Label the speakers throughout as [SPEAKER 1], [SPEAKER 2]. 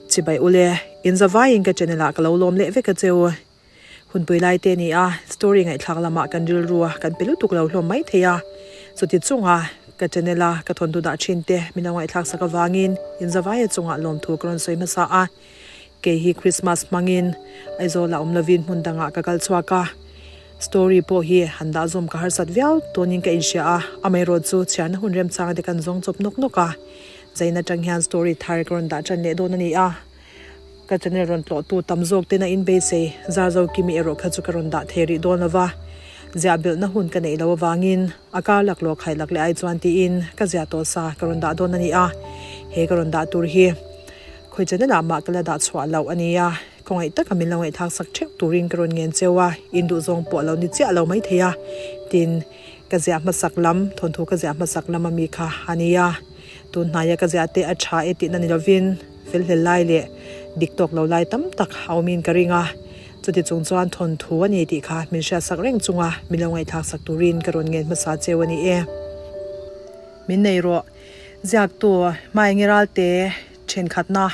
[SPEAKER 1] Chibai ule, in zavaiin ka channel ah ka lo lawm leh vek a che u. Hunpui lai te a ni a, story ngaihthlak lamah kan rilru a kan pe lutuk lo hlawm mai thei a. Chuti chunga ka channel a ka thawn duhdah thin te min lo ngaihthlak sak avangin in zavaia chungah lawmthu ka rawn sawi hmasa a. Kei hi Christmas hmangin Aizawl ah awm lovin hmun dangah ka kal chhuak a, story pawh hi han dah zawm ka harsat viau tawnin ka inhria a, amaherawh chu chhiarna hun remchang te kan zawng chawp nawk nawk a, zain atang hian story thar ka rawn dah tan leh dawn a ni a, ka channel rawn tlawhtu tam zawk ten a inbeisei zar zo kimi erawh kha chu ka rawn dah thei rih dawn lova, ziah belhna hun ka neih loh avangin a kar laklawh khaih lak leh ai chuan tiin ka ziah tawh sa ka rawn dah dawn a ni a, he ka rawn dah tur hi. Khawi channel ah mah ka la dah chhuah loh a nia, khawngaih taka min lo ngaihthlak sak theuh turin ka rawn ngen cheu a, in duh zawng pawh a lo ni chiah lo mai thei a, tin ka ziah hmasak lam, thawnthu ka ziah hmasak lam ami kha a nia, tun hnaia ka ziah te a tha e tihna ni lovin fel hlel lai leh dik tawk lo lai tam tak a awmin ka ring a, chuti chung chuan thawnthu a ni tih kha min hriatsak reng chunga min lo ngaihthlak sak turin ka rawn ngen hmasa cheu a ni e. Min nei rawh. Ziaktu Hmaingi Ralte thenkhatna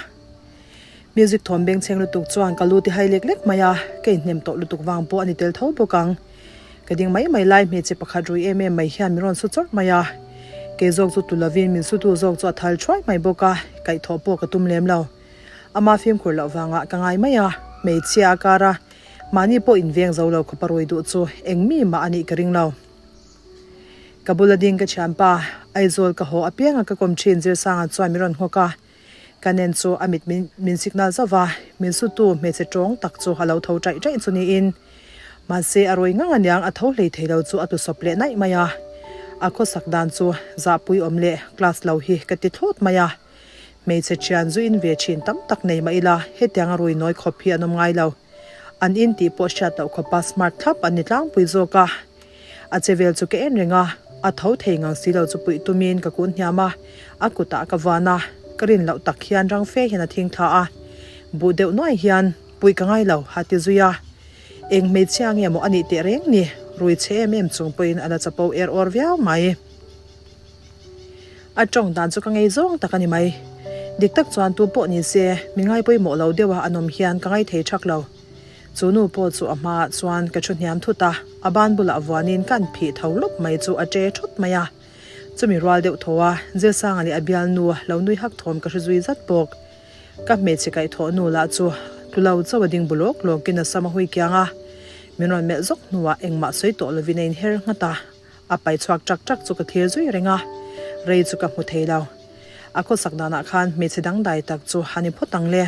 [SPEAKER 1] music thawm bengchheng lutuk chuan ka lu ti hai lek lek mai a, ka inhnem tawh lutuk vang pawh a ni tel tho bawk ang. Ka ding mai mai lai hmeichhe pakhat rui em em mai hian min rawn su chawrh mai a, kei zawk chu tu lovin min sutu zawk chu a thal thuai mai bawk a, kaihthawh pawh ka tum lem lo. Ama fimkhur loh vangah ka ngai mai a, hmeichhia a kar a, mahni pawh inveng zo lo khawpa rui duh chu eng mi mah a nih ka ring lo. Ka bula ding ka thianpa, Aizawl ka haw apianga ka kawm thin Zirsanga chuan min rawn nghawk a, ka nen chu a mit min signal zauh va, min sutu hmeichhe tawng tak chu a lo tho taih taih chu niin. Mahse a rawi ngang aniang a tho hlei thei lo chu a tlusawp leh naih mai a, a khawsak dan chu zahpui awm leh class lo hi ka ti thlawt mai a. Hmeichhe thian zu in ve thin tam tak nei mah ila hetiang a rui nawi khawp hi an awm ngai lo. An in tih pawh hriat loh khawpa smart thlap an ni tlangpui zawk a. A che vel chu ka en reng a, a tho thei ngang si lo chu puih tumin ka kun hniam a, a kutah ka vuan a, ka rin loh tak hian rang fe hian a thing thla a, buh deuh nuai hian puih ka ngai lo a ti zui a. Eng hmeichhia nge maw a nih teh reng ni, rui chhe em em chung pawhin a la chapo er awr viau mai. A tawng dan chu ka ngei zawng tak a ni mai. Dik tak chuan tu pawh ni se, mi ngai pawimawh lo deuha an awm hian ka ngai thei thak lo. Chu nu pawh chu a hmaah chuan ka thu hniam thut a, a ban bulah vuanin ka an phih tho lawp mai chu a ṭe thawt mai a. Chumi rual deuh tho a, Zilsanga leh a bialnu lo nui hak thawm ka hre zui zat bawk. Ka hmeichhe kaihthawh nu lah chu tlu lo chauh a ding bu lawk lawkin a sam a hui kiang a, min rawn melh zawk hnuah engmah sawi tawh lovin a inher nghat a. A pai chhuak ṭak ṭak chu ka thlir zui reng a, rei chu ka hmu thei lo. A khawsak danah khan hmeichhe dangdai tak chu a ni phawt ang le.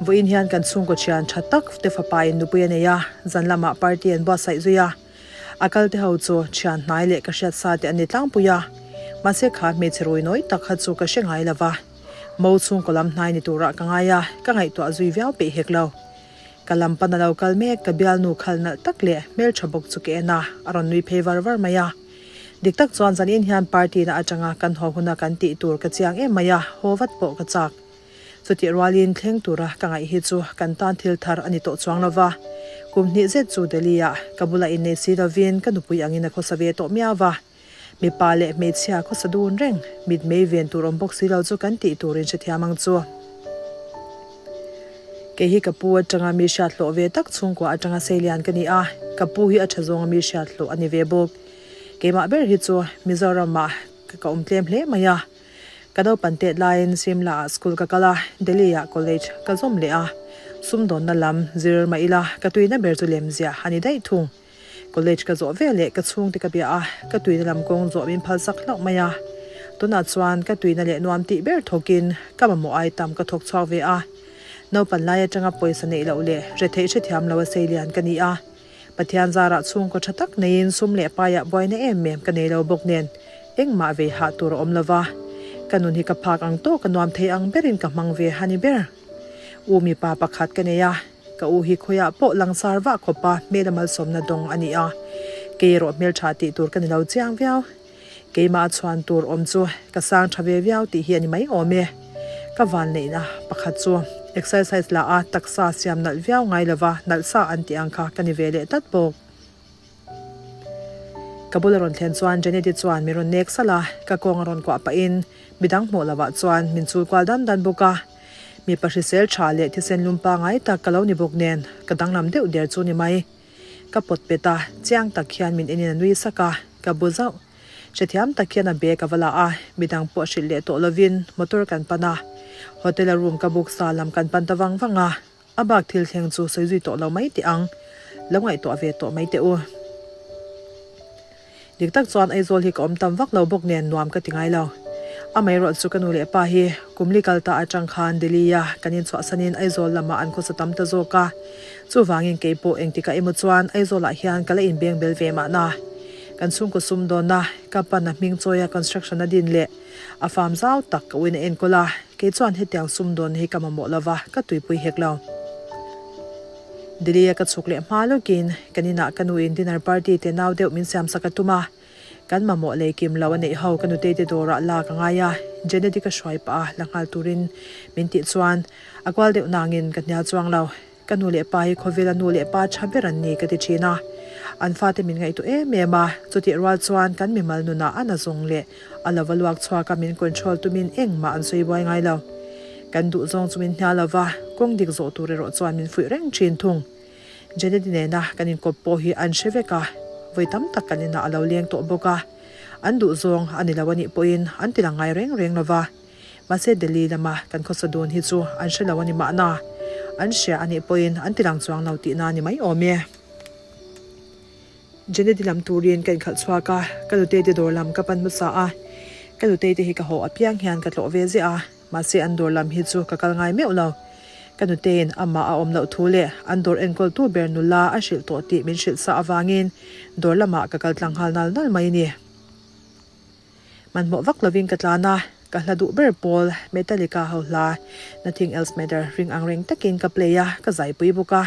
[SPEAKER 1] Vawiin hian kan chhungkaw thian tha tak te fapa in nupui a nei a, zan lamah party an buatsaih zui a. A kal te ho chu thian hnai leh ka hriat sa te an ni tlangpui a, mahse kha hmeichhe rui nawi tak kha chu ka hre ngai lo va. Mo chhungkaw lam hnai ni turah ka ngai a, ka ngaihtuah zui viau peih hek lo. Ka lam pan a lo kal mek, ka bialnu khal nalh tak leh hmeltha bawk chu ka en a, a rawn nui phei var var mai a. Dik tak chuan zanin hian party na atanga kan haw huna kan tih tur ka chiang em mai a, haw vat pawh ka chak. Chutih rualin thleng tura ka ngaih hi chu kan tan thil thar a ni tawh chuang lo va. Kum hnih zet chu Delhi ah ka bula innei si lovin ka nupui angin a khawsa ve tawh miau va. Mipa leh hmeichhia khawsa dun reng, mitmei ven tur awm bawk si lo chu kan tih turin hrethiam ang chu. Kei hi ka pu atanga mi hriat hlawh ve tak chhungkua atanga seilian ka ni a, ka pu hi a tha zawnga mi hriat hlawh a ni ve bawk. Keimah ber hi chu Mizoramah ka awm tlem hle mai a. Ka naupan tet laiin Shimla ah school ka kal a, Delhi ah college ka zawm leh a. Sumdawnna lam zir mah ila ka tuina ber chu lemziah a ni daih thung. College ka zawh ve leh ka chhungte ka bia a, ka tuina lam kawng zawh min phalsak hlauh mai a. Tunah chuan ka tuina leh nuam tih ber thawkin ka mamawh ai tam ka thawk chhuak ve a. Naupan lai atanga pawisa neih loh leh retheih hrethiam lo a seilian ka ni a. Pathian zarah chhungkaw tha tak neiin sum leh paiah buaina em em ka nei lo bawk nen engmah vei hah tur a awm lo va. Ka nun hi ka phak ang tawk a nuam thei ang berin ka hmang ve a ni ber. U mipa pakhat ka nei a. Ka u hi khawiah pawh langsar vah khawpa hmel a malsawmna dawng a ni a, kei erawh hmeltha tih tur ka ni lo chiang viau. Keimah a chhuan tur awm chu ka sang tha ve viau tih hi a ni mai awm e. Ka vanneihna pakhat chu exercise la a taksa siam nalh viau ngai lova nalh sa an tih ang kha ka ni ve leh tlat bawk. Ka bula rawn thlen chuan Janet-i chuan min rawn nek salh a, ka kawng a rawn kuah pahin midang hmuh lovah chuan min chul kual dan dan bawk a. Mipa hrisel tha leh thisen lum pangai tak ka lo ni bawk nen ka danglam deuh der chu ni mai. Ka pawt pet a, chiang tak hian min enin a nui sak a, ka bu zauh. Hrethiam tak hian a bag a va la a, midang pawh hrilh leh tawh lovin motor kan pan a. Hotel a room ka book sa lam kan pan ta vang vang a, a bak thil thleng chu sawi zui tawh lo mai teh ang. Lo ngaihtuah ve tawh mai teh u. Dik tak chuan Aizawl hi ka awm tam vak lo bawk nen nuam ka ti ngai lo. Amaherawh chu ka nu leh pa hi kum li kal ta atang khan Delhi a kan inchhuahsanin Aizawl lamah an khawsa tam ta zawk a. Chuvangin kei pawh engtikah emaw chuan Aizawlah hian ka la inbeng bel ve mahna. Kan chhungkaw sumdawnna, ka pan a hming chawia construction a din leh a farm zau tak ka uina enkawl a, kei chuan hetiang sumdawn hi ka mamawh lova ka tuipui hek lo. Delhi a ka chhuk leh hma lawkin kan inah ka nuin dinner party te nau deuh min siamsak a tum a, kan mamawh lei kim lo a neih ho ka nutei te dawrah lak a ngai a, Janet-i ka hruai pah a la nghal turin min tih chuan a kual deuh nangin ka hnial chuang lo. Ka nu leh pa hi khawvela nu leh pa tha ber an ni ka ti thin a, an fate min ngaihtuah em em a, chutih rual chuan kan mimal nunah a na zawng leh a lova luak chhuak a min control tumin engmah an sawi buai ngai lo. Kan duh zawng chu min hnial lova, kawng dik zawh tur erawh chuan min fuih reng thin thung. Janet-i nena kan inkawp pawh hi an hre vek a, vawi tam tak kan inah a lo leng tawh bawk a, an duh zawng a ni lo a nih pawhin an ti lang ngai reng reng lova. Mahse Delhi lama kan khawsa dun hi chu an hre lo a ni mahna, an hria a nih pawhin an ti lang chuang lo tihna a ni mai awm e. Janet-i lam turin ka inkhalh chhuak a, ka nutei te dawr lam ka pan hmasa a, ka nutei te hi ka haw apiang hian ka tlawh ve ziah a, mahse an dawr lam hi chu ka kal ngai meuh lo. Ka nuteiin amah a awm loh thu leh an dawr enkawltu ber nula a hrilh tawh tih min hrilh sa avangin dawr lamah ka kal tlang nghal nal nal mai a ni. Hmanhmawh vak lovin ka tlan a, ka hla duh ber pawl Metallica ho hla Nothing Else Matter ring ang reng takin ka play a, ka zaipui bawk a.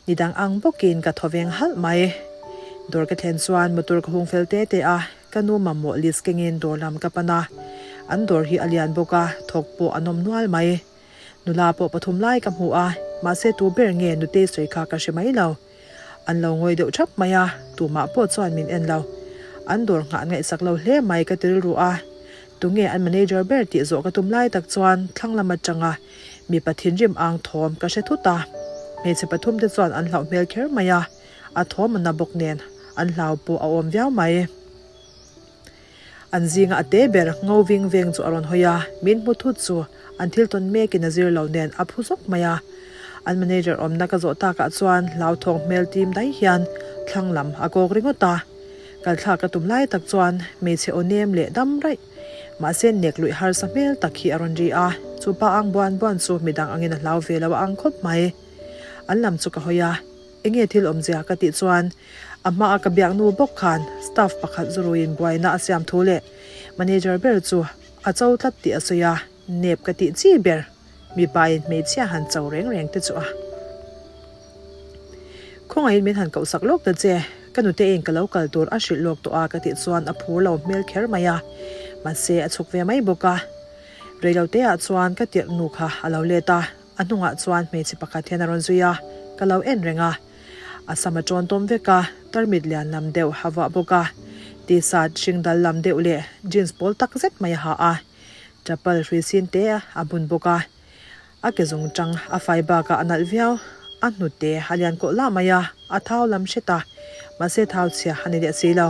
[SPEAKER 1] Ni dang ang bawkin ka thaw veng halh mai. Dawr ka thlen chuan motor ka hung fel te te a, ka nu mamawh list kengin dawr lam ka pan a. An dawr hi a lian bawk a, thawk pawh a nawm nual mai. Nula pawh pathum lai ka hmu a, mahse tu ber nge nutei sawi kha ka hre mai lo. An lo ngawi deuh thap mai a, tumah pawh chuan min en lo. An dawr nghah an ngaihsak lo hle mai ka ti rilru a. Tunge an manager ber tih zawh ka tum lai tak chuan thlang lam atanga mipa thinrim ang thawm ka hre thut a. Hmeichhe pathum te chuan an hlauh hmel kher mai a, a thawm a na bawk nen an hlau pawh a awm viau mai. An zinga a te ber ngo ving veng chu a rawn hawi a, min hmu thut chu an thil tawn mekin a zir lo nen a phu zawk mai a. An manager awmna ka zawh takah chuan hlauthawng hmel tim dai hian thlang lam a kawk ringawt a. Kal thlak ka tum lai tak chuan hmeichhe aw nem leh dam raih mahse nek luih harsa hmel tak hi a rawn ri a, chu pa ang buan buan chu midang angin a hlau ve lo a ang khawp mai. An lam chu ka hawi a. Enge thil awmzia ka tih chuan a hmaa ka biak nu bawk khan staff pakhat zuruiin buaina a siam thu leh manager ber chu a cho tlat tih a sawi a, nep ka tih chi ber mipa in hmeichhia han cho reng reng te chu a Khawngaihin min han koh sak lawk ta che, ka nute in ka lo kal tur a hrilh lawk tawh a ka tih chuan a phur lo hmel kher mai a, mahse a chhuk ve mai bawk a. Reilote ah chuan ka tirh nu kha a lo let a. A hnungah chuan hmeichhe pakhat hian a rawn zui a, ka lo en reng a. A sam a tawn tawm vek a, tarmit lian lam deuh a vuah bawk a. T-shirt hring dal lam deuh leh jeans pawl tak zet mai a ha a. Chapal hrui sin te a bun bawk a. A ke zawng tang a fai bakah a nalh viau. A hnute a lian kawh lah mai a, a thau lam hret a, mahse thau chhia a ni leh si lo.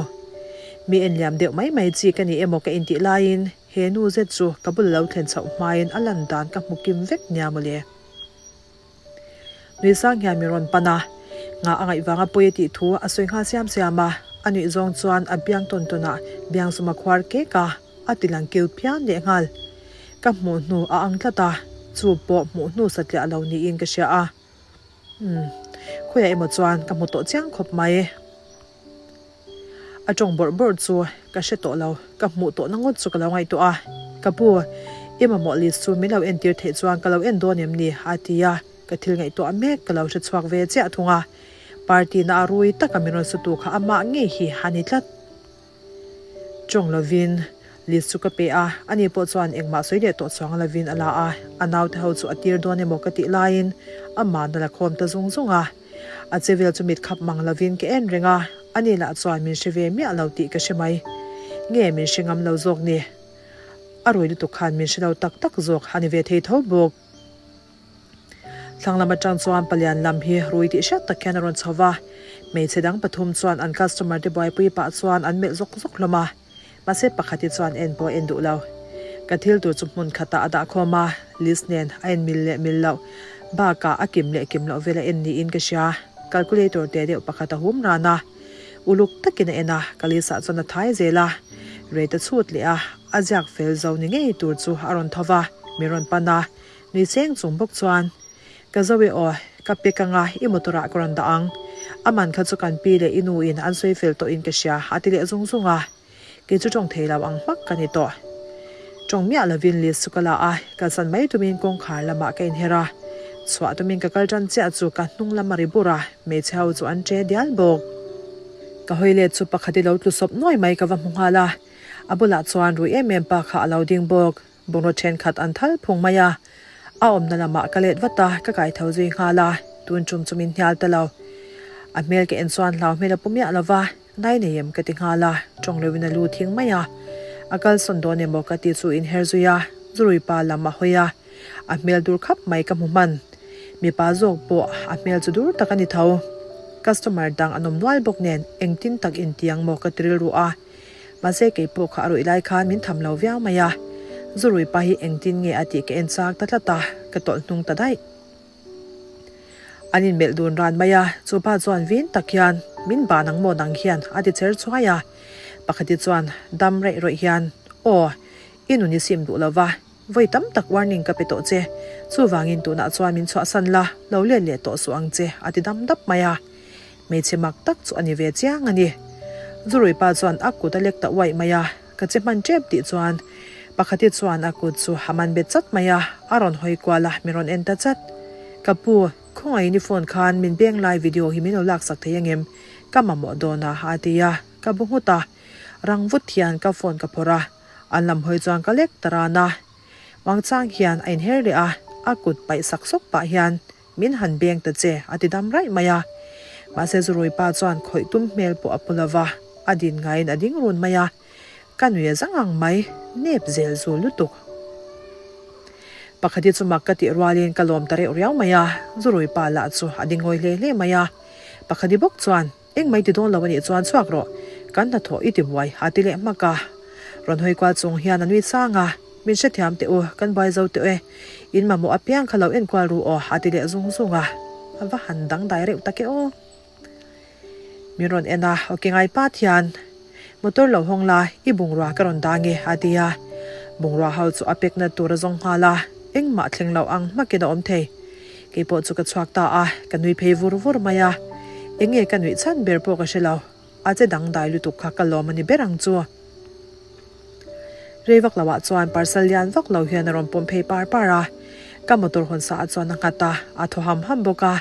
[SPEAKER 1] Mi en liam deuh mai mai chi ka ni emaw ka intih laiin, He nu zet chu ka bul lo thlen chhoh hmain a lan dan ka hmu kim vek nia mawle. Nui sang hian min rawn pan a, ngah a ngaih vanga pawi a tih thu a sawi nghal siam siam a, a nuih zawng chuan a biang tawn tawn ah biang sum a khuar kek a, a ti lang kil phian leh nghal. Ka hmuh hnu a ang tlat a, chu pawh hmuh hnu satliah lo niin ka hria a. Umm, khawiah emaw chuan ka hmu tawh chiang khawp mai. A tawng bawrh bawrh chu ka hre tawh lo, ka hmuh tawhna ngawt chu ka lo ngaihtuah a. Ka pu, i mamawh list chu min lo entir theih chuan ka lo en dawn em ni? a ti a, ka thil ngaihtuah mek ka lo hre chhuak ve chiah thung a. Party na a rui taka min rawn sutu kha amah ngei hi a ni tlat. Tawng lovin list chu ka pe a, ani pawh chuan engmah sawi leh tawh chuang lovin a la a, a naute ho chu a tir dawn emaw ka tih laiin amah na la khawm ta zung zung a. A che vel chu mit khap mang lovin ka en reng a, Ani lah chuan min hre ve miah lo tih ka hre mai. Nge min hre ngam lo zawk ni? A rui lutuk khan min hre lo tak tak zawk a ni ve thei tho bawk. Thlang lam atang chuan palian lam hi rui tih hriat tak hian a rawn chho va, hmeichhe dang pathum chuan an customer te buaipui pah chuan an melh zawk zawk hlawm a, mahse pakhat hi chuan en pawh a en duh lo. Ka thil tur chu hmun khatah a dah khawm a, list nen a en mil leh mil loh bakah a kim leh kim loh vel a en niin ka hria. Calculator te deuh pakhat a hum ran a, uluk takin a en a, ka list ah chuan a thai zel a, rate a chhut leh a, a ziak fel zo ni ngei tur chu a rawn tho va, min rawn pan a. Nui cheng chung bawk chuan, Ka zo e aw, ka pek anga i motor ah ka rawn dah ang. A man kha chu kan pi leh i nu in an sawi fel tawh in ka hria a ti leh zung zung a. Kei chu tawng thei lo ang hmak ka ni tawh. Tawng miah lovin list chu ka la a, kalsan mai tumin kawngkhar lamah ka inher a. Chhuah tumin ka kal tan chiah chu ka hnung lam a ri bur a, hmeichhe ho chu an che dial bawk. Ka hawi let chu pakhat i lo tlu sawp nuai mai ka va hmu nghal a, a bulah chuan rui em em pa kha a lo ding bawk. Bungraw thenkhat an thal phung mai a, a awmna lamah ka let vat a, ka kai tho zui nghal a, tun tum chu min hnial ta lo. A hmel ka en chuan hlau hmel a pu miah lo va, nai nei em ka ti nghal a, tawng loin a lu thing mai a. A kalsawn dawn emaw ka ti chu inher zui a, zurui pa lam a hawi a, a hmel dur khap mai ka hmu hman. Mipa zawk pawh a hmel chu dur tak a ni tho. Customer dang an awm nual bawk nen engtin tak intiang maw ka ti rilru a. Mahse kei pawh kha a ruih lai khan min tham lo viau mai a, zu rui pa hi engtin nge a tih ka en chak ta tlat a, ka tawlh hnung ta daih. An inmelh dun ran mai a, chu pa chuan vin tak hian min ban ang maw nang hian a ti cher chuai a. Pakhati chuan dam raih rawih hian, Aw, i nun i sim duh lo va, vawi tam tak warning ka pe tawh che, chuvangin tunah chuan min chhuahsan la, lo let leh tawh suh ang che a ti dam dap mai a. Hmeichhe mak tak chu a ni ve chiang a ni. Zurui pa chuan a kut a lek ta uaih mai a, ka che hman tep tih chuan pakhati chuan a kut chu a man bet chat mai a, a rawn hawi kual a, min rawn en ta chat. Ka pu, khawngaihin i phone khan min beng lai video hi min lo laksak thei angem? Ka mamawh dawn a, a ti a, ka bu nghut a. Rang vut hian ka phone ka phawrh a, an lam hawi chuan ka lek ta ran a. Wangchang hian a inher leh a, a kut paih sak sawk pah hian Min han beng ta che, a ti dam raih mai a. Mahse Zurui pa chuan khawih tum hmel pawh a pu lo va, a din ngaiin a ding run mai a. Ka nui a zang ang mai, nep zel zul lutuk. Pakhat hi chu mak ka tih rualin ka lawm ta reuh riau mai a, Zurui pa lah chu a ding ngawi hle hle mai a. Pakhat hi bawk chuan, Engmai ti dawn lo a nih chuan chhuak rawh, kan hnathawh i ti buai a ti leh hmak a. Rawn hawi kual chung hian a nui sang a, Min hrethiam teh u, kan buai zo teh e, in mamawh apiang kha lo enkual ru aw a ti leh zung zung a, a va han dangdai reuh tak e aw. Min rawn en a, ok ngai pat hian motor lo hawng la, i bungrua ka rawn dang e a ti a, bungrua ho chu a pekna tur a zawng nghal a, engmah thleng loh ang hmakin a awm thei. Kei pawh chu ka chhuak ta a, ka nui phei vur vur mai a. Eng nge ka nuih chhan ber pawh ka hre lo, a che dangdai lutuk kha ka lawm a ni ber ang chu. Rei vak loah chuan parcel lian vak lo hian a rawn pawm phei par par a, ka motor hawn sa ah chuan a nghat a, a thaw ham ham bawk a.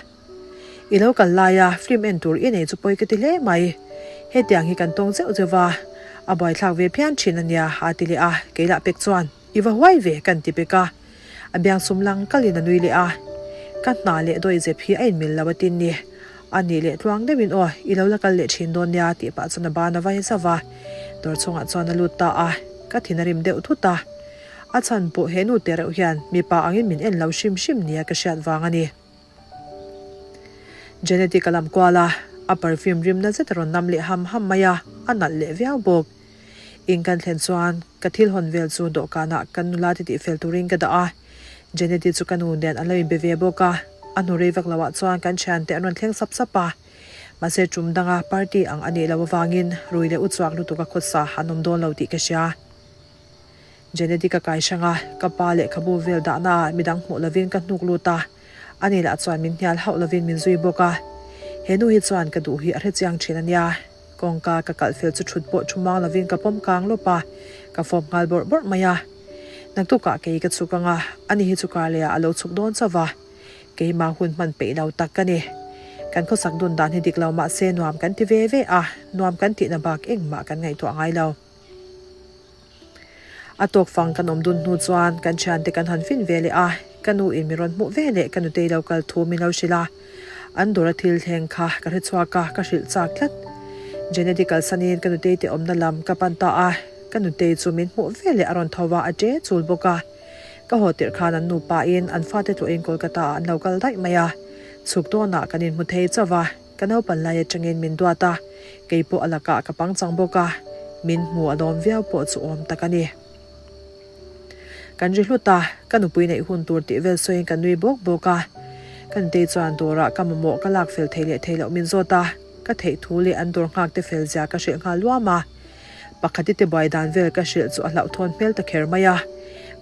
[SPEAKER 1] I lo kal lai a, film en tur i nei chu pawi ka ti hle mai. Hetiang hi kan tawng zeuh zeuh va, a buaithlak ve phian thin a nia, a ti leh a, kei lah pek chuan. I va huai ve kan ti pek a, a biangsum lang kalin a nui leh a. Ka hna leh dawihzep hi a inmil lo a tin ni. A nih leh tluang deuhin aw, i lo la kal leh thin dawn nia tih pah chuan a ban a vai zauh a. Dawr chhungah chuan a lut ta a, ka thin a rim deuh thut a. A chhan pawh he nu te reuh hian mipa angin min en lo hrim hrim nia ka hriat vang a ni. Janet-i ka lam kual a, a perfume rim na zet a rawn nam leh ham ham mai a, a nalh leh viau bawk. In kan thlen chuan ka thil hawn vel chu dawhkanah kan nula te tihfel turin ka dah a, Janet-i chu ka nu nen an lo inbe ve bawk a, a hnu rei vak loah chuan kan thiante an rawn thleng sap sap a. Mahse tum danga party ang a nih loh avangin rui leh uchuak lutuk a khawsa an awm dawn lo tih ka hria. Janet-i ka kai hrang a, ka pa lehkhabu vel dahna ah midang hmuh lovin ka hnuk lut a, ani lah chuan min hnial hauh lovin min zui bawk a. He nu hi chuan ka duh hi a hrechiang thin a nia. Kawngka ka kalh fel chu thut pawh thu mang lovin ka pawm kang lawp a, ka fawp nghal bawrh bawrh mai a. Naktukah kei ka chhuk ang a, ani hi chu kar lehah a lo chhuk dawn chauh va. Keimah hun hman peih lo tak ka ni. Kan khawsak dun dan hi dik lo mah se nuam kan ti ve ve a, nuam kan tihna bak engmah kan ngaihtuah ngai lo. A tawk fang kan awm dun hnu chuan kan thiante kan han fin ve leh a, ka nu in min rawn hmuh ve leh ka nutei lo kal thu min lo hrilh a. An dawr a thil thleng kha ka hre chhuak a, ka hrilh chak tlat. Jeneti kalsanin ka nutei te awmna lam ka pan ta a, ka nutei chu min hmuh veleh a rawn tho a, a ṭe chul bawk a. Ka haw tirh khan an nupa in an fate tlawhin Kolkata ah an lo kal daih mai a, chhuk dawnah kan inhmu thei chauh a, ka naupan lai atangin min duat a, kei pawh a lakah ka pangchang bawk a, min hmu a lawm viau pawh chu awm tak a ni. Kan ri hlut a, ka nupui neih hun tur tih vel sawiin ka nui bawk bawk a. Ka nutei chuan dawrah ka mamawh ka lak fel theih leh theih loh min zawt a, ka theih thu leh an dawr nghak te fel zia ka hrilh nghal luam a. Pakhati te buai dan vel ka hrilh chu a hlauhthawn hmel ta kher mai a.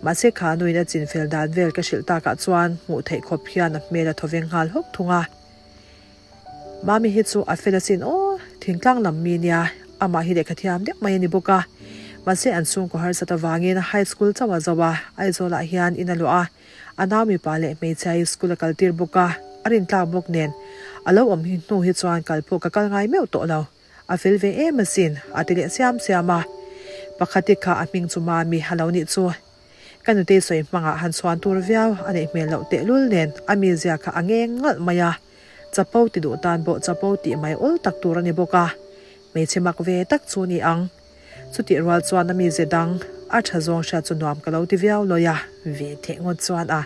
[SPEAKER 1] Mahse kha nuin a chin fel dan vel ka hrilh takah chuan hmuh theih khawp hian a hmel a thaw veng nghal hawk thung a. Mami hi chu a fel asin aw, thingtlang lam mi nia, amah hi lehkha thiam deuh mai a ni bawk a. Mahse an chhungkaw harsat avangin high school chauh a zo a, Aizawlah hian in a luah a, a nau mipa leh hmeichhia hi school a kal tir bawk a, a rintlak bawk nen a lo awm hi hnu hi chuan kal pawh ka kal ngai meuh tawh lo, a fel ve em asin a ti leh siam siam a. Pakhati kha a hming chu Mami a lo nih chu. Ka nutei sawi hmangah han chhuan tur viau a neih hmel loh tehlul nen a mizia kha a ngeng ngalh mai a. Chapo ti duh tan pawh chapo tih mai awl tak tur a ni bawk a, hmeichhe mak ve tak chu ni ang. Chutih rual chuan a mize dang a tha zawng hriat chu nuam ka lo ti viau lawi a, ve theh ngawt chuan a.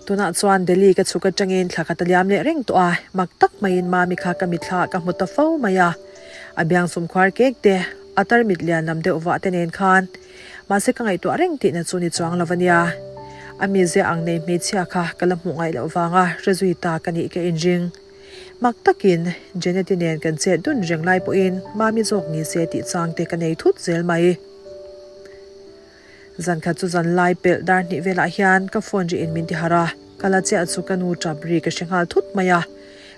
[SPEAKER 1] Tunah chuan Delhi ka chhuk atangin thla khat a liam leh reng tawh a, mak tak maiin Mami kha ka mitthla ah ka hmu ta fo mai a. A biang sum khuar kek te, a tarmit lian lam deuh vah te nen khan Mahse ka ngaihtuah reng tihna chu ni chuang lo a nia. A mizia ang nei hmeichhia kha ka la hmuh ngaih loh vanga hre zui ta ka nih ka inring. Mak takin Jeneti nen kan chet dun reng lai pawhin Mami zawk ni se tih chang te ka nei thut zel mai. Zan khat chu zan lai pelh dar hnih velah hian ka phone ri in min ti harh a, ka la chiah chu ka nu tap ri ka hre nghal thut mai a.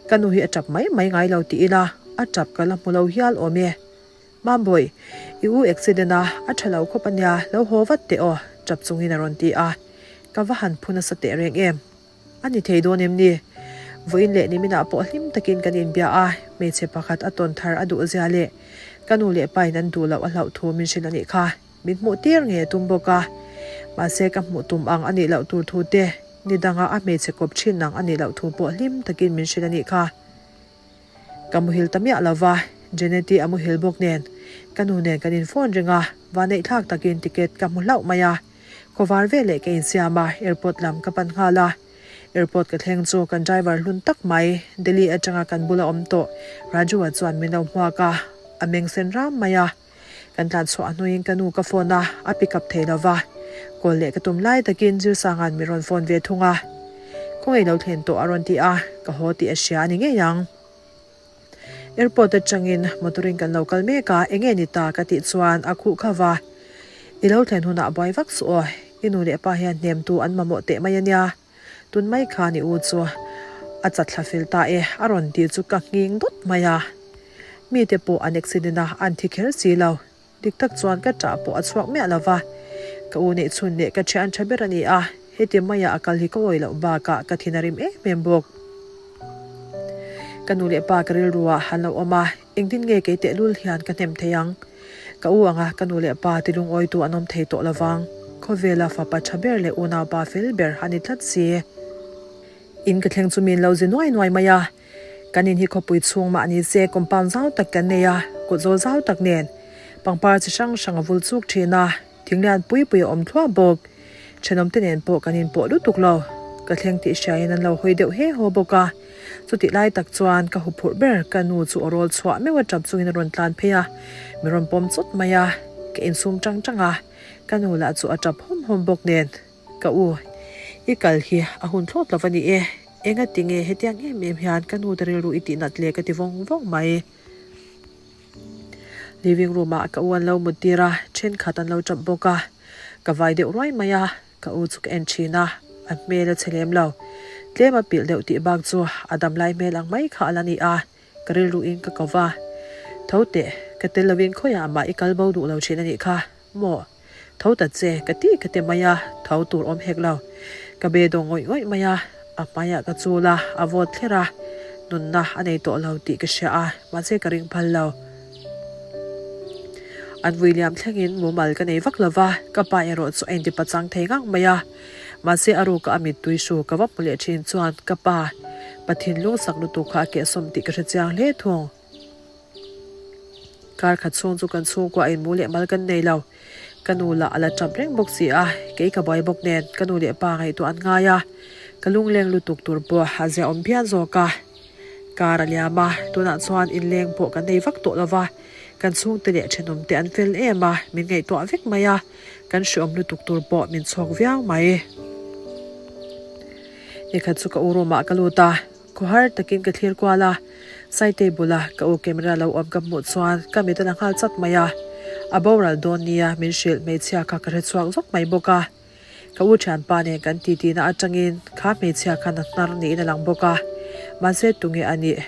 [SPEAKER 1] Ka nu hi a tap mai mai ngai lo ti ila a tap ka la hmu lo hial awm e. Mambawi, i u accident a, a tha lo khawp ania, lo haw vat teh aw, tap chungin a rawn ti a. Ka va han phu nasa teh reng em? A ni thei dawn em ni? Vawiin leh niminah pawh hlim takin kan inbia a, hmeichhe pakhat a tawn thar a duh zia leh ka nu leh pain an duh loh a hlauh thu min hrilh a nih kha. Min hmuh tir nge tum bawk a, mahse ka hmuh tum ang a nih loh tur thu te, ni danga a hmeichhe kawp thin ang a nih loh thu pawh hlim takin min hrilh a nih kha. Ka muhil ta miah lo va, Jeneti a muhil bawk nen ka nu nen kan inphone reng a, vaneihthlak takin ticket ka hmu hlauh mai a. Khawvar veleh ka insiam a, airport lam ka pan nghal a. Airport ka thleng chu kan driver hlun tak mai, Delhi atanga kan bula awm tawh Raju-a chuan min lo hmuak a, a meng sen ram mai a. Kan tlan chhuah hnuin ka nu ka phone a, a pick up thei lo va. Call leh ka tum lai takin Zirsanga'n min rawn phone ve thung a. Khawngaih lo thlen tawh a rawn ti a, ka haw tih a hria a ni ngei ang. Airport atangin motor in kan lo kal mek a, enge ni ta ka tih chuan a khuh kha va. I lo thlen hunah buai vak suh aw, i nu leh pa hian hnemtu an mamawh teh mai a nia. Tun mai khan i u chu a chatthla fel ta e, a rawn tih chu ka nghing dawt mai a. Mite pawh an accident a, an thi kher si lo. Dik tak chuan ka ṭah pawh a chhuak miah lo va. Ka u neih chhun leh ka ṭhian ṭha ber a ni a, heti maia a kal hi ka awih loh bakah ka thin a rim em em bawk. Ka nu leh pa ka rilru ah han lo awm a, engtin nge kei tehlul hian ka hnem thei ang? Ka u anga ka nu leh pa ti lungawitu an awm thei tawh lo vang. Khawvela fapa ṭha ber leh unaupa fel ber a ni tlat si. In ka thleng chu min lo zi nuai nuai mai a. Kan in hi khawpui chhung mah ni se compound zau tak kan nei a, kut zawl zau tak nen pangpar chi hrang hrang a vul chuk thin a, thing lian pui pui a awm thluah bawk. Thenawmte nen pawh kan inpawh lutuk lo. Ka thleng tih hriain an lo hawi deuh he haw bawk a. Chutih lai tak chuan ka huphurh ber ka nu chu aw rawl chhuah meuh a tap chungin a rawn tlan phei a, min rawn pawm chawt mai a, ka insum tang tang a, ka nu lah chu a tap hawm hawm bawk nen. Ka u, i kal hi a hun thlawt lo va ni e. Enga tinge hetiang em em hian ka nu te rilru i tihnat le ka ti vawng vawng mai. Living room ah ka u an lo mut tir a, thenkhat an lo tap bawk a. Ka vai deuh ruai mai a, ka u chu ka en thin a, a hmel a chhe lem lo. Tlem a pilh deuh tih bak chu a dam lai hmel ang mai kha a la ni a, ka rilru in ka ko va. Tho teh, ka tel lovin khawiah mah i kal bo duh lo thin a nih kha. Maw? Tho ta che, ka ti ka ti mai a, tho tur awm hek lo. Ka be dawng ngawih ngawih mai a, a hmaiah ka chul a, a vawt thler a, nunna a nei tawh lo tih ka hria a, mahse ka ring phal lo. An vui liam thlengin mumal ka nei vak lo va, ka pa erawh chu a intipachang thei ngang mai a, mahse a ruka a mittui hru ka va hmu leh thin chuan ka pa, pa thinlung sak lutuk kha a kehsawm tih ka hre chiang hle thung. Kar khat chhung chu kan chhungkua a inmu leh mal kan nei lo. Ka nu lah a la tap reng bawk si a, kei ka buai bawk nen ka nu leh pa ngaihtuah an ngai a, ka lungleng lutuk tur pawh a ziaawm phian zawk a. Kar a liam a, tunah chuan inleng pawh kan nei vak tawh lo va, kan chhungte leh thenawmte an fel em a, min ngaihtuah vek mai a, kan hreawm lutuk tur pawh min chhawk viau mai. Nikhat chu ka u room ah ka lut a, khawhar takin ka thlir kual a, Saitei bula ka u camera lo awm ka hmuh chuan ka mit a la nghal chat mai a, a boral dawn nia min hrilh hmeichhia kha ka hre chhuak zawk mai bawk a. Ka u thianpa nen kan titi na atangin kha hmeichhia khan a hnar niin a lang bawk a, mahse tunge a nih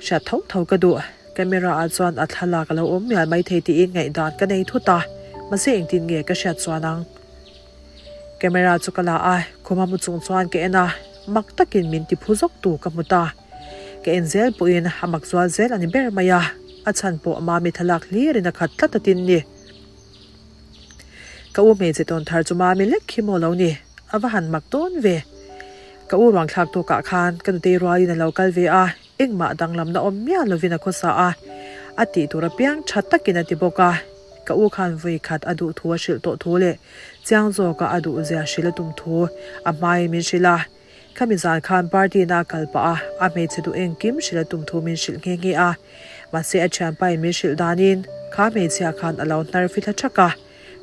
[SPEAKER 1] hriat tho tho ka duh. Camera ah chuan a thlalak a lo awm mial maithei tiin ngaihdan ka nei thut a, mahse engtin nge ka hriat chuan ang. Camera chu ka la a, khuma mu chung chuan ka en a, mak takin min ti phu zawk tu ka hmu ta. Ka en zel pawhin a mak zual zel a ni ber mai a, a chhan pawh mami thlalak hlirin a khat tlat a tin ni. Ka u hmeichhe tawn thar chu mami lek khi maw lo ni, a va han mak dawn ve. Ka u ruang thlak tawkah khan ka nutei rualin a lo kal ve a, engmah danglamna awm miah lovin a khawsa a, a tih tur apiang tha takin a ti bawk a. Ka u khan vawi khat a duh thu a hrilh tawh thu leh chiang zawka a duh zia hrilh a tum thu a hmaiin min hrilh a. Khami zan khan party na a kal pah a, a hmeichhe duh engkim hrilh a tum thu min hrilh nghe nghe a. Mahse a thianpa in min hrilh danin kha hmeichhia khan a lo hnar fithla thak a,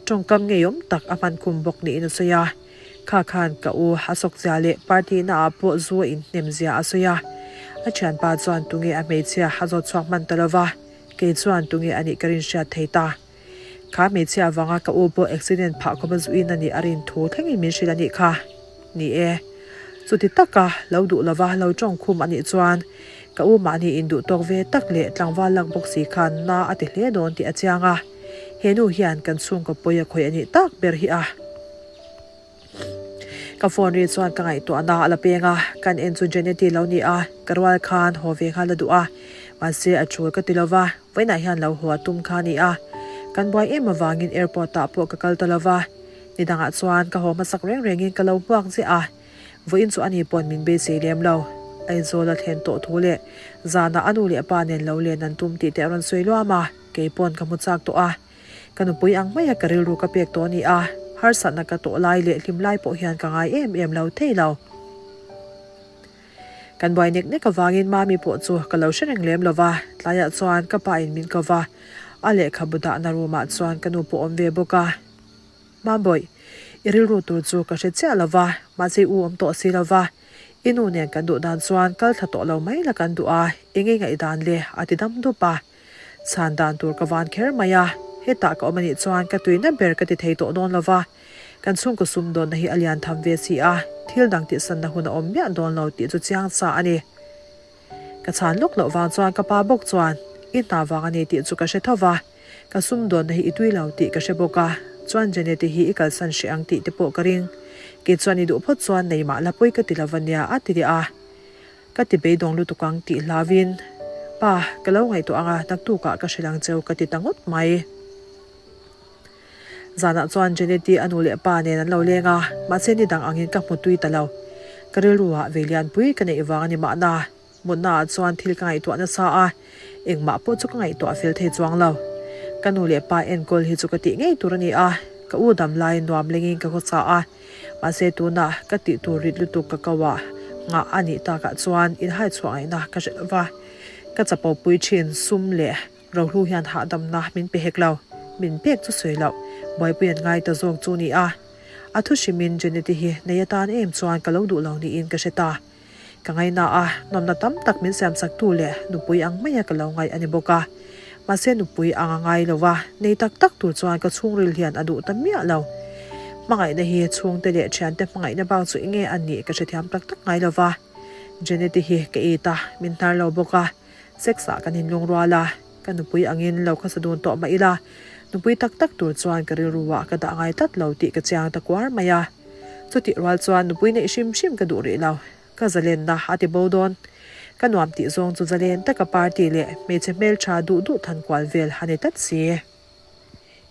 [SPEAKER 1] tawngkam ngeiawm tak a hman khum bawk niin a sawi a. Kha khan ka u a sawk zia leh party na ah pawh zu a inhnem zia a sawi a. A thianpa chuan tunge a hmeichhia a zawt chhuak hman ta lova, kei chuan tunge a nih ka rin hriat thei ta. Kha hmeichhia avanga ka u pawh accident phah khawp a zuin a nih a rin thu thlengin min hrilh a nih kha. Ni e, chuti taka lo duh lova lo tawng khum a nih chuan ka u mahni induh tawk ve tak leh tlangval lak bawk si khan na a ti hle dawn tih a chiang a, he nu hian kan chhungkaw pawi a khawih a nih tak ber hi a. Ka phone ri chuan ka ngaihtuahna a la peng a, kan en chu Jeneti lo ni a, ka rual khan haw ve nghal a duh a, mahse a tul ka ti lova, vawiinah hian lo haw a tum kha a ni a, kan buai em avangin airport ah pawh ka kal ta lova, nidangah chuan ka haw hmasak reng rengin ka lo hmuak ziah a, vawiin chu ani pawn min beisei lem lo, Aizawl a thlen tawh thu leh zanah a nu leh a pa nen lo len an tum tih te a rawn sawi luam a, keipawn ka hmu chak tawh a. Ka nupui ang maia ka rilru ka pek tawh a ni a, harsatna ka tawh lai leh hlim lai pawh hian ka ngai em em lo thei lo. Kan buai nek nek avangin Mami pawh chu ka lo hre reng lem lo va, tlaiah chuan ka pa in min ko va, a lehkhabu dahna room ah chuan ka nu pawh awm ve bawk a. Mambawih, i rilru tur chu ka hre chiah lo va, mahse i u awm tawh si lo va, i nu nen kan duh dan chuan kal thla tawh lo mai la kan duh a, eng nge ngaihdan le? a ti dam dup a. Chhan dan tur ka van kher mai a, hetah ka awm anih chuan ka tuina ber ka ti thei tawh dawn lova, kan chhungkaw sum dawnna hi a lian tham ve si a, thil dang tihsanna hun a awm miah dawn lo tih chu chiang sa a ni. Ka chhan lawk loh vang chuan ka pa bawk chuan, I hna vang a ni tih chu ka hre tho va, ka sum dawnna hi i tui lo tih ka hre bawk a, chuan Jeneti hi i kalsan hreh ang tih te pawh ka ring, kei chuan i duh phawt chuan nei mah la pawi ka ti lo va nia a ti leh a. Ka ti beidawng lutuk ang tih hlauin, Pa, ka lo ngaihtuah ang a, naktukah ka hrilh ang cheu ka ti ta ngawt mai. Zanah chuan Jeneti a nu leh pa nen an lo leng a, mahse ni dang angin ka hmu tui ta lo. Ka rilruah vei lianpui ka neih vang a ni mahna. Mutnaah chuan thil ka ngaihtuah nasa a, engmah pawh chu ka ngaihtuah fel thei chuang lo. Ka nu leh pa enkawl hi chu ka tih ngei tur a ni a, ka u dam laiin nuam lengin ka khawsa a, Mahse tunah ka tih tur rit lutuk ka ko ah nghah a nih takah chuan inhai chhuah ngaihna ka hre lo va, ka chapo pui thin sum leh rohlu hian hahdamna min pe hek lo, min pek chu sawi loh buaipui an ngai ta zawk chu ni a. A thu hrimin Jeneti hi nei atan em chuan ka lo duh lo niin ka hre ta. Ka ngaina a, nawmna tam tak min siamsak tu leh nupui ang maia ka lo ngaih a ni bawk a. Mahse nupui ang a ngai lo va, nei tak tak tur chuan ka chhungril hian a duh ta miah lo. Hmangaihna hi chhungte leh thiante hmangaihna bak chu enge a nih ka hrethiam tak tak ngai lo va. Jeneti hi ka it a, min hnar lo bawk a, sex ah kan inlungrual a, ka nupui angin lo khawsa dun tawh mah ila, nupui tak tak tur chuan ka rilru ah ka dah ngai tlat lo tih ka chiang ta kuar mai a. Chutih rual chuan nupui neih hrim hrim ka duh rih lo. Ka zalenna a ti bo dawn. Ka nuam tih zawng chu zalen taka party leh hmeichhe hmeltha duh duh than kual vel a ni tlat si.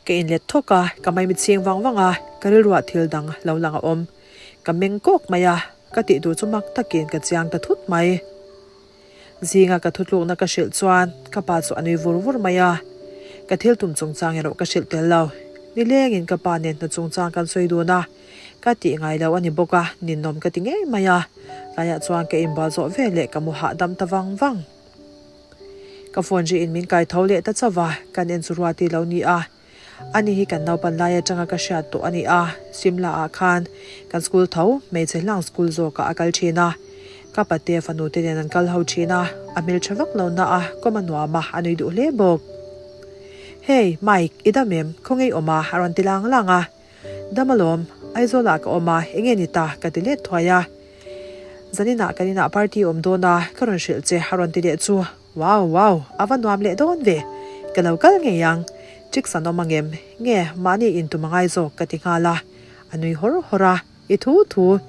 [SPEAKER 1] Ka inlet thawk a, ka maimi chhing vang vang a, ka rilruah thil dang lo lang a awm. Ka meng kawk mai a, ka tih tur chu mak takin ka chiang ta thut mai. Zinga ka thutlukna ka hrilh chuan ka pa chu a nui vur vur mai a. Ka thil tum chungchang erawh ka hrilh tel lo. Nilengin ka pa nen hna chungchang kan sawi dun a, ka tih ngai lo a ni bawk a, ninawm ka ti ngei mai a. Tlaiah chuan ka inbual zawh veleh ka mu hahdam ta vang vang. Ka phone ri in min kai tho leh ta chauh va, kan en chu Ruati lo ni a. Ani hi kan naupan lai atanga ka hriat tawh a ni a, Simla ah khan kan school tho hmeichhe hlang school zawkah a kal thin a. Ka pate fanu te nen an kal ho thin a, a hmeltha vak lo na a, kawm a nuam a, a nui duh hle bawk. Hey, Mike, i dam em? Khawnge i awm a? a rawn ti lang lang a. Dam alawm, Aizawl ah ka awm a, enge ni ta? ka ti let thuai a. Zaninah kan inah party awm dawn a, ka rawn hrilh che a rawn ti leh chu. Wow, wow, a va nuam leh dawn ve. Ka lo kal ngei ang. Chicks an awm angem? Nge, mahni intum a ngai zawk ka ti nghal a. A nui hawr hawr a, I thu thu,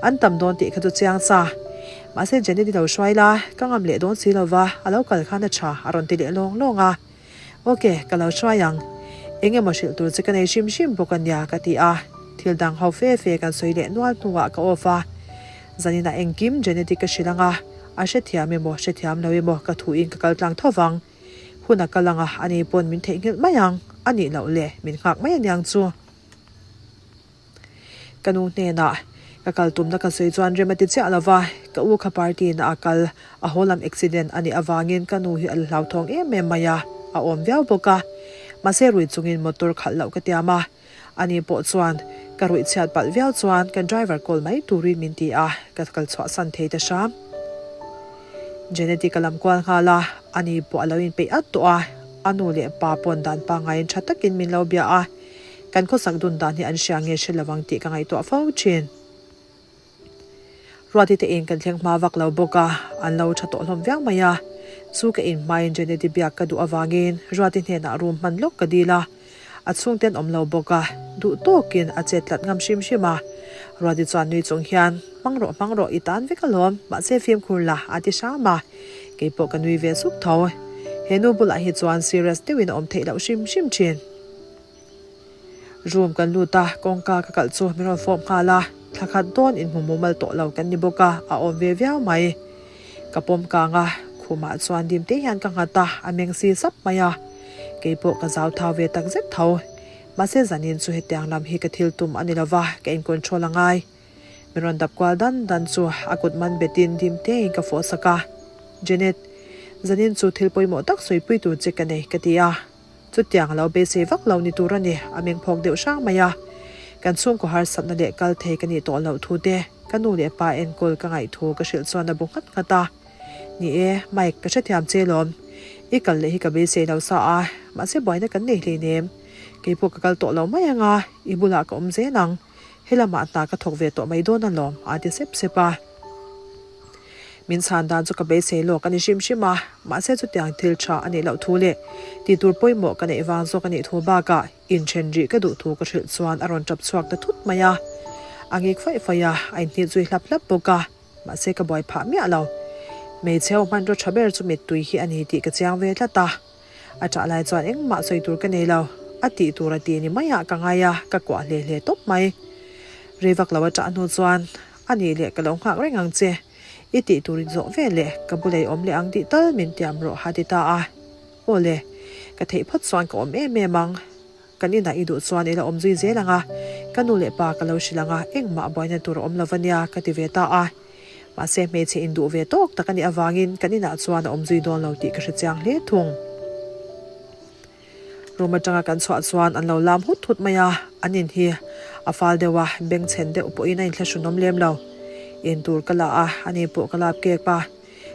[SPEAKER 1] an tam dawn tih kha chu chiang sa. Mahse Janet i lo hruai la, ka ngam leh dawn si lova, a lo kal khan a tha a rawn ti leh lawng lawng a. Ok, ka lo hruai ang. Eng emaw hrilh tur che ka nei hrim hrim bawk a nia ka ti a. Thil dang ho fe fe kan sawi leh nual hnuah ka off a. Zaninah engkim Janet-i ka hrilh ang a, a hrethiam emaw hrethiam lo emaw ka thuin ka kal tlang tho vang. Hun a kal ang a, ani pawn min theihnghilh mai ang. A nih loh le, min nghak mai aniang chu. Ka nu hnenah ka kal tumna ka sawi chuan rem a ti chiah lo va, ka u kha party na a kal, a haw lam accident a nih avangin ka nu hi a la hlauthawng em em mai a, a awm viau bawk a. Mahse rui chungin motor khalh loh ka tiam a, ani pawh chuan ka ruih chhiat palh viau chuan kan driver call mai turin min ti a, ka kal chhuahsan thei ta hram. Janet-i ka lam kual nghal a, ani pawh a lo inpeih at tawh a, a nu leh pa pawn dan pangaiin tha takin min lo bia a. Kan khawsak dun dan hi an hria nge hre lovang tih ka ngaihtuah fo thin. Ruati te in kan thleng hma vak lo bawk a, an lo tha tawh hlawm viau mai a. Chu ka in hmain Jeneti biak ka duh avangin Ruati hnenah room hman lawk ka dil a. A chhungte an awm lo bawk a, duh tawkin a chet tlat ngam hrim hrim a. Ruati chuan nui chung hian, Hmang rawh hmang rawh i tan vek alawm, mahse fimkhur la a ti hram a. Keipawh ka nui ve sup tho. He nu bulah hi chuan serious deuhin a awm theih loh hrim hrim thin. Room kan lut a, kawngka ka kalh chu min rawn fawp nghal a, thla khat dawn inhmu mumal tawh lo kan ni bawk a, a awm ve viau mai. Ka pawm kang a, khumah chuan dim te hian ka nghat a, a meng si sap mai a. Keipawh ka zau thau ve tak zet tho. Mahse zanin chu hetiang lam hi ka thil tum a ni lo va, ka in control a ngai. Min rawn dap kual dan dan chu a kut man betin dim tein ka fawh sak a, Janet, zanin chu thil pawimawh tak sawipui tur che ka nei ka ti a. Chutiang a lo beisei vak lo ni tur a ni, a meng phawk deuh hrang mai a. Kan chhungkaw harsatna leh kal thei ka nih tawh loh thu te, ka nu leh pa enkawl ka ngaih thu ka hrilh chuan a bu nghat nghat a. Ni e, Mike, ka hrethiam che lawm. I kal leh hi ka beisei lo sa a, mahse buaina kan nei hleinem. Keipawh ka kal tawh lo mai ang a, i bulah ka awm zel ang. Helamah hna ka thawk ve tawh mai dawn alawm, a ti sep sep a. Min chhan dan chu ka beisei lawk a ni hrim hrim a, mahse chutiang thil tha a nih loh thu leh tih tur pawimawh ka neih vang zawk a nih thu bakah inthen rih ka duh thu ka hrilh chuan a rawn tap chhuak ta thut mai a. A ngik faih faih a, a inhnit zui hlap hlap bawk a, mahse ka buai phah miah lo. Hmeichhe ho hmanraw tha ber chu mittui hi a ni tih ka chiang ve tlat a. A ṭah lai chuan engmah sawi tur ka nei lo, a tih tur a ti ni maiah ka ngai a, ka kuah hle hle tawp mai. Rei vak lo a ṭah hnu chuan, A nih leh ka lo nghak reng ang che, i tih tur in zawh ve leh ka bulei awm leh ang tih tal min tiam rawh a ti ta a. Aw le, ka theih phawt chuan ka awm em em ang. Kan inah i duh chuan i la awm zui zel ang a, ka nu leh pa ka lo hrilh ang a, engmah buaina tur a awm lo va nia ka ti ve ta a. Mahse hmeichhe induh ve tawk tak a nih avangin kan inah chuan a awm zui dawn lo tih ka hre chiang hle thung. Room atanga kan chhuah chuan an lo lam hut hut mai a, an in hi a fal deuh a, bengchhen deuh pawhin a inthlahrunawm lem lo. In tur ka la a, ani pawh ka lap kep a.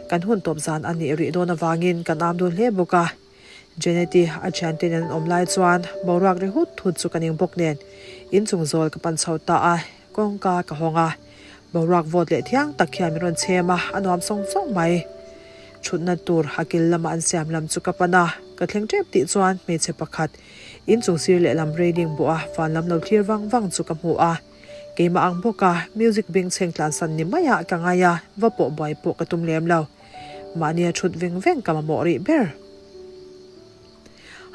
[SPEAKER 1] Kan hun tawp zan a nih rih dawn avangin kan am dun hle bawk a. Janet-i a thianten an awm lai chuan boruak ri hut hut chu ka ning bawk nen inchung zawl ka pan chho ta a, kawngka ka hawng a. Boruak vawt leh thiang tak hian min rawn chhem a, a nuam sawng sawng mai. Thutna tur a kil lama an siam lam chu ka pan a, ka thleng tep tih chuan hmeichhe pakhat inchung sir lehlam railing bawh a van lam lo thlir vang vang chu ka hmu a. Keimah ang bawk a music bengchheng tlansan ni maiah ka ngai a, va pawh buai pawh ka tum lem lo. Mahnia thut veng veng ka mamawh rih ber.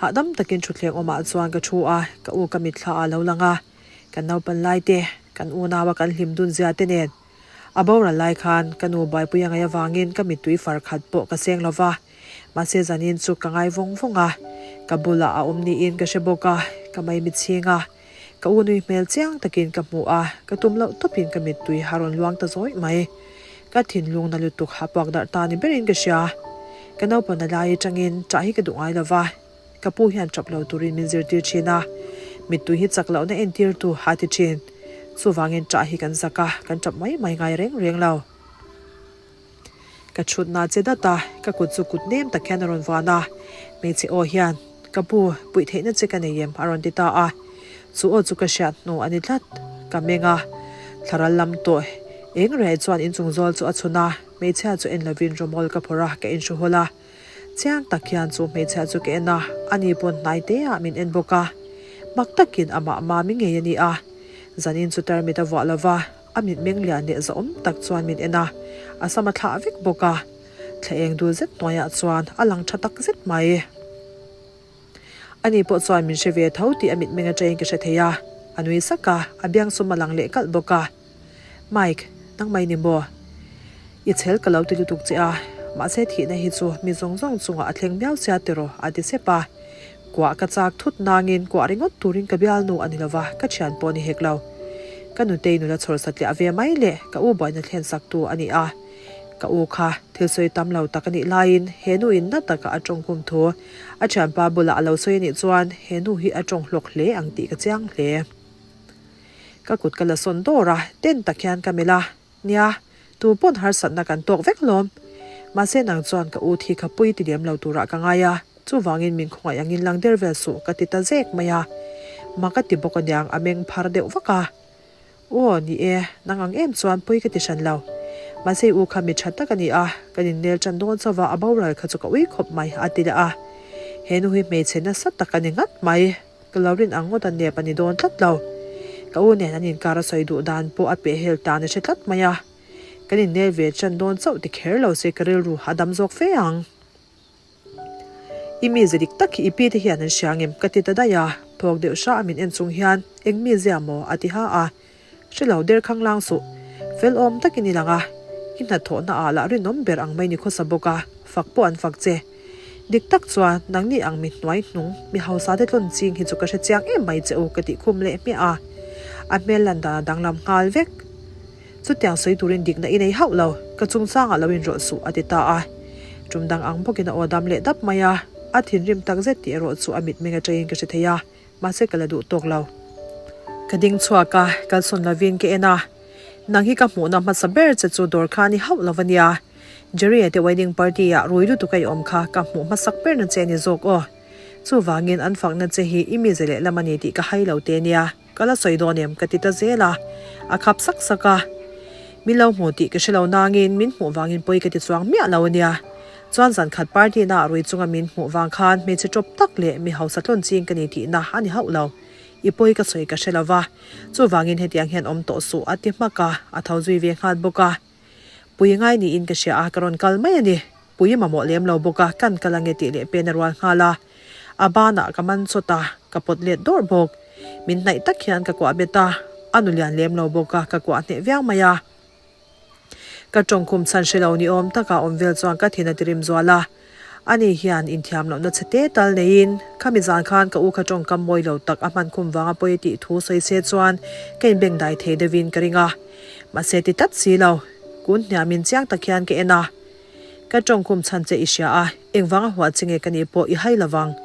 [SPEAKER 1] Hahdam takin thutthleng awmah chuan ka thu a, ka u ka mitthla ah lo lang a, kan naupan lai te, kan unaua kan hlim dun zia te nen. A boral lai khan ka nu buaipui a ngaih avangin ka mittui far khat pawh ka seng lo va, mahse zanin chu ka ngai vawng vawng a. Ka bulah a awm niin ka hre bawk a, ka maimichhing a, ka u nui hmel chiang takin ka hmu a, ka tum loh tawpin ka mittui a rawn luang ta zawih mai. Ka thinlung na lutuk a puak darh ta ni berin ka hria. Ka naupana lai atangin ṭah hi ka duh ngai lo va, ka pu hian ṭap lo turin min zirtir ṭhin a, mittui hi chak lohna entirtu a ti ṭhin. Chuvangin ṭah hi kan zak a, kan ṭap mai mai ngai reng reng lo. Ka chhutna che dat a, ka kut chu kut nem tak hian a rawn vuan a, hmeichhe aw hian, Ka pu, puih theihna che ka nei em? a rawn ti ta a. Chu aw chu ka hriat hnu a ni tlat. Ka meng a, thlaral lam tawh eng riai chuan inchung zawl chu a chhun a, hmeichhia chu en lovin rawmawl ka phawrh a, ka inhru hawlh a. Chiang tak hian chu hmeichhia chu ka en a, ani pawn hnai te ah min en bawk a. Mak takin amah mami ngei a ni a, zanin chu tarmit a vuah lova, A mitmeng lian leh zahawm tak chuan min en a, a sam a thlah vek bawk a, thla eng dul zet hnuaiah chuan a lang tha tak zet mai. Ani pawh chuan min hre ve tho tih a mitmeng atangin ka hre thei a, a nui sak a, a biangsum a lang leh kalh bawk a. Mike, nangmah i ni maw? I chhel ka lo ti lutuk che a, mahse thihna hi chu mi zawng zawng chungah a thleng miau sia tiraw a ti sep a. Kuah ka chak thut nangin kuah ringawt turin ka bialnu a ni lova, ka thian pawh a ni hek lo. Ka nutei nula chhawr satliah ve mai leh ka u buaina thlen saktu a ni a. Ka u kha thil sawi tam lo tak a nih laiin he nu in na taka a tawng kum thu a thianpa bulah a lo sawi a nih chuan he nu hi a tawng hlawk hle ang tih ka chiang hle. Ka kut ka la sawn dawr a, ten tak hian ka melh a. Nia, tu pawn harsatna kan tawk vek lawm. Mahse nang chuan ka u thi kha pui ti lem lo turah ka ngai a, chuvangin min khawngaih angin lang der vel suh ka ti ta zek mai a. Mak a ti bawk aniang a meng phar deuh vak a. Aw, ni e, nang ang em chuan pui ka ti hran lo. Mahse i u kha mi tha tak a ni a, kan innel tan dawn chauh va a boral kha chu ka ui khawp mai a ti leh a. He nu hi hmeichhe nasa tak a ni ngat mai. Ka lo rin ang ngawt a nep a ni dawn tlat lo. Ka u nen an inkar a sawi duh dan pawh a pehhel tan a hre tlat mai a. Kan innel ve chan dawn chauh ti kher lo se ka rilru a dam zawk fe ang. I mize dik tak hi i pi te hian an hria ngem ka ti ta daih a, phawk deuh hra a min en chung hian eng mizia maw a ti ha a. Hre lo der khang lang suh. Fel awm takin i lang a, i hnathawhna ah lah rinawm ber ang mai ni khawsa bawk a, fak pawh an fak che. Dik tak chuan nangni ang mi hnuai hnung, mi hausa te tlawn ching hi chu ka hre chiang em mai che u ka tih khum leh hmiah a. A hmel lan dan a danglam nghal vek. Chutiang sawi turin dikna i nei hauh lo, ka chungchangah lo inrawlh suh a ti ta a. Tum dang ang bawkin a aw dam leh dap mai a, a thinrim takzet tih erawh chu a mitmeng atangin ka hre thei a. Mahse ka la duh tawk lo. Ka ding chhuak a, kalsawn lovin ka en a. Nang hi ka hmuhna hmasa ber che chu dawr kha a ni hauh lo a nia. Jerry-a te wedding party ah rui lutuk a i awm kha ka hmuh hmasak ber na che a ni zawk aw. Chuvangin an fakna che hi i mize lehlam a ni tih ka hai lo te nia. Ka la sawi dawn em ka ti ta zel a. A khap sak sak a. Min lo hmu tih ka hre lo nangin min hmuh vangin pawi ka ti chuang miah lo a nia. Chuan zan khat party na ah rui chunga min hmuh vang khan hmeichhe tawp tak leh mi hausa tlawn ching ka ni tihna a ni hauh lo. I pawi ka sawi ka hre lo va. Chuvangin hetiang hian awm tawh suh a ti hmak a, a tho zui ve nghal bawk a. Pui ngai niin ka hria a, ka rawn kal mai a ni. Pui mamawh lem lo bawk a, kan kal ange tih leh pen a rual nghal a. A banah ka man chawt a, ka pawt let dawrh bawk. Min hnaih tak hian ka kuah bet a, a nu lian lem lo bawk a, ka kuah hneh viau mai a. Ka tawngkhum chhan hre lo ni awm taka awm vel chuan ka thin a ti rim zual a. Ani hian inthiam lohna chhe te tal neiin, khami zan khan ka u kha tawngkam mawi lo tak a hman khum vanga pawi tih thu sawi se chuan ka inbengdai thei deuhin ka ring a. Mahse ti tlat si lo, kun hniamin chiang tak hian ka en a. Ka tawngkhum chhan che i hria a, engvanga huah che nge ka nih pawh i hai lovang.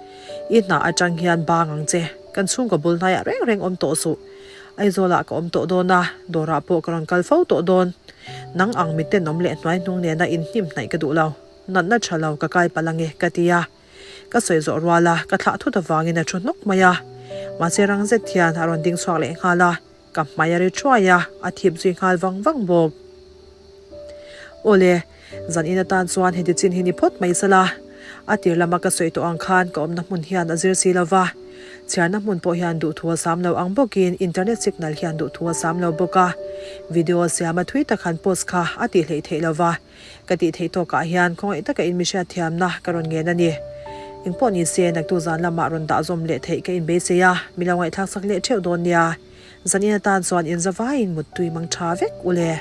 [SPEAKER 1] I hna atang hian bang ang che, kan chhungkaw bul hnaiah reng reng awm tawh suh. Aizawlah ka awm tawh dawn a, dawrah pawh ka rawn kal fo tawh dawn. Nang ang miten awm leh hnuai hnung nena inhnim hnaih ka duh lo. Natna tha lo ka kai palh ange ka ti a. Ka sawi zawh rual a, ka thlah thut avangin a thu hnawk mai a. Mahse rang zet hian a rawn ding chhuak leh nghal a. Ka hmai a ri thuai a, a thip zui nghal vang vang bawk. Awle, zan in atan chuan heti chin hi ni phawt mai sala. A tir lama ka sawi tawh ang khan ka awmna hmun hian a zir si lova. Chhiarna hmun pawh hian duhthu a sam lo ang bawkin internet signal hian duhthu a sam lo bawk a. Video siama thui tak han post kha a tih hleih theih lova. Ka tih theih tawkah hian khawngaih taka in mi hriatthiamna ka rawn ngen a ni. Engpawh ni se, naktu zan lamah rawn dah zawm leh theih ka inbeisei a, mi lo ngaihthlak sak leh theuh dawn nia. Zanin atan chuan inzavaiin muttui mang tha vek u le.